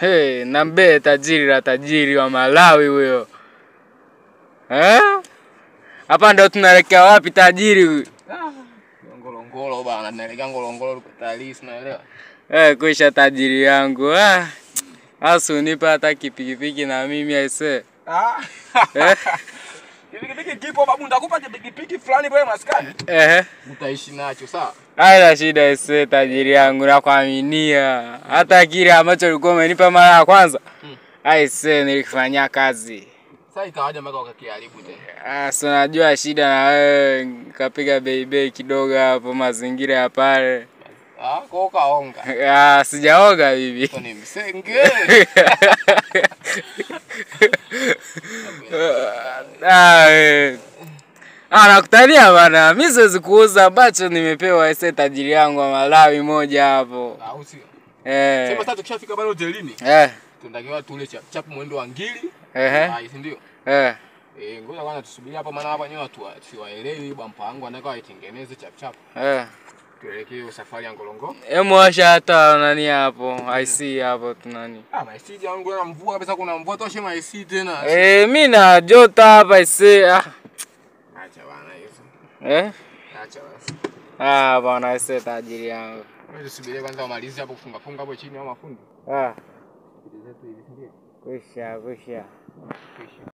Hey, nambe tajiri la tajiri wa Malawi huyo. Eh? Hapa ndo tunaelekea wapi tajiri huyu? Ngorongoro bana, tunaelekea Ngorongoro kutalii, unaelewa? Eh, kuisha tajiri yangu. Ah. Asu unipa hata kipikipiki na mimi aise. Ah. Eh? Kipikipiki kipo babu, nitakupa kipikipiki fulani pale maskani. Eh. Utaishi nacho, sawa? Haina shida aise tajiri yangu, nakuaminia. Hata kile ambacho ulikuwa umenipa mara ya kwanza. Aise nilikifanyia kazi. Sasa ikawaje mpaka ukakiharibu tena? Ah, si unajua shida na wewe, nikapiga bei kidogo hapo mazingira ya pale. Ah, kwa ukaonga. Ah, sijaoga bibi. Ni msenge. Ah, nakutania bana. Mimi siwezi kuuza ambacho nimepewa aise tajiri yangu wa Malawi moja hapo. Ah, usio. Eh. Sema sasa tukishafika pale hotelini. Eh. Tunatakiwa tule chap chap mwendo wa ngili. Eh. Ah, si ndio? Eh. Eh, ngoja kwanza tusubirie hapa maana hapa nyewe watu siwaelewi bampa wangu anataka waitengeneze chap chap. Eh. Tuelekee safari ya Ngorongoro. Hemu washa hata nani hapo, IC hapo tunani. Ah, IC yangu na mvua kabisa, kuna mvua toshe ma IC tena. Eh, mimi na jota hapa IC. Ah. Acha bana hizo. Eh? Acha basi. Ah, bana IC tajiri yangu. Wewe tusubirie kwanza wamalize hapo kufunga funga hapo chini au mafundi. Ah. Zetu hivi ndio. Kwisha, kwisha. Kwisha.